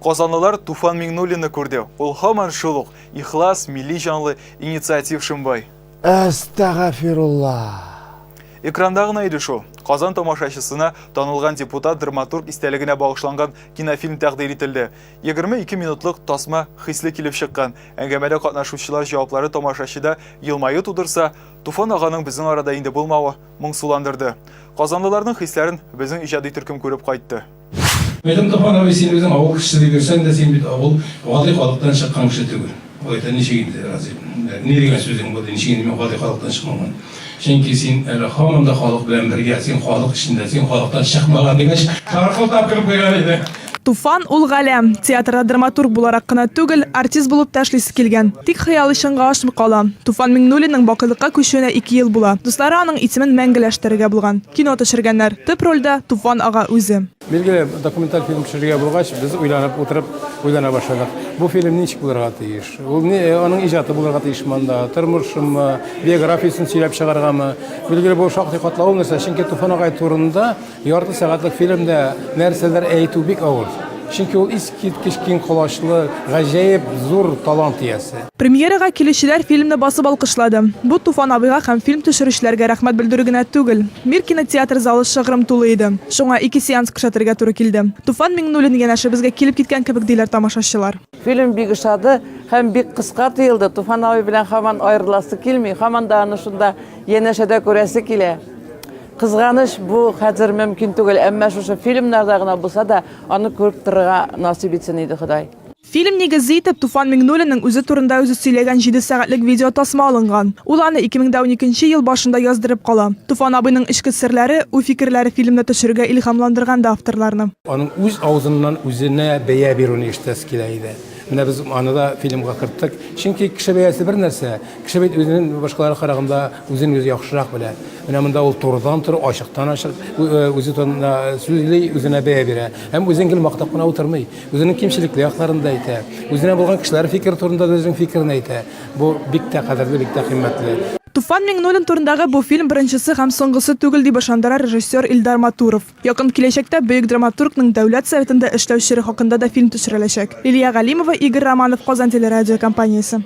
Казанлылар Туфан Миңнуллинны күрде. Ул һаман шул ук, ихлас, милли җанлы, инициатив Шымбай. Әстәгафирулла! Экранда гына иде шул. Казан тамашачысына танылган депутат, драматург истәлегенә багышланган кинофильм тәкъдир ителде. 22 минутлык тасма хисле килеп чыккан. Әңгәмәдә катнашучылар җаваплары тамашачыда елмаю тудырса, Туфан аганың безнең арада инде булмавы моңсуландырды. Казанлыларның хисләрен безнең иҗади төркем күреп кайтты. Әйтәм, Туфан абый, син үзең авыл кешесе дип йөрсәң дә, син бит авыл, гади халыктан чыккан кеше түгел. Ул әйтә, ничек инде, Разил, ни дигән сүзең бу, ди, ничек инде мин гади халыктан чыкмаган? Чөнки син әле һаман да халык белән бергә, син халык эчендә, син халыктан чыкмаган, дигәч, шаркылдап көлеп куйган иде. Туфан ул галәм. Театрда драматург буларак кына түгел, артист булып та эшлисе килгән. Тик хыялы чынга ашмый кала. Туфан Миңнуллинның бакыйлыкка күчүенә ике ел була. Дуслары аның исемен мәңгеләштерергә булган. Кино төшергәннәр. Төп рольдә, Туфан ага үзе. Билгеле, документаль фильм төшерергә булгач, без уйланып утырып уйлана башладык. Бу фильм ничек булырга тиеш? Ул ни, аның иҗаты булырга тиешме анда, тормышымы, биографиясен сөйләп чыгаргамы? Билгеле, бу шактый катлаулы нәрсә, чөнки Туфан агай турында Ярты сәгатьлек фильмда нәрсәдер әйтү бик авыр. Чөнки ул искиткеч киң колачлы, гаҗәеп зур талант иясе. Премьерага килүчеләр фильмны басып алкышлады. Бу Туфан абыйга һәм фильм төшерүчеләргә рәхмәт белдерү генә түгел. Мир кинотеатры залы шыгрым тулы иде. Шуңа ике сеанс күрсәтергә туры килде. Туфан Миңнуллин янәшәбезгә килеп киткән кебек, диләр тамашачылар. Фильм бик ошады һәм бик кыска тоелды. Туфан абый белән һаман аерыласы килми, һаман да аны шунда янәшәдә күрәсе килә. Кызганыч, бу хәзер мөмкин түгел, әмма шушы фильмнарда гына булса да аны күреп торырга насыйп итсен иде Ходай. Фильм нигезе итеп Туфан Миңнуллинның үзе турында үзе сөйләгән җиде сәгатьлек видеотасма алынган. Ул аны 2012 нче ел башында яздырып кала. Туфан абыйның эчке серләре, уй-фикерләре фильмны төшерергә илһамландырган да авторларны. Аның үз авызыннан үзенә бәя бирүне ишетәсе килә иде. Менә без аны да фильмга керттек. Чөнки кеше бәясе бер нәрсә, кеше бит үзенең башкаларга караганда Үзен үзе яхшырак белә. Менә монда ул турыдан-туры, ачыктан-ачык үзе турында сүзли, үзенә бәя бирә. Һәм үзен гел мактап кына утырмый. Үзенең кимчелекле якларын да әйтә. Үзенә булган кешеләр фикере турында да үзенең фикерен әйтә. Бу бик тә кадерле, бик тә кыйммәтле. Туфан Миңнуллин турындагы бу фильм беренчесе һәм соңгысы түгел, дип ышандыра режиссер Илдар Матуров. Якын киләчәктә бөек драматургның Дәүләт Советында эшләү чоры хакында да фильм төшереләчәк. Лилия Галимова, Игорь Романов, Казан телерадиокомпаниясе.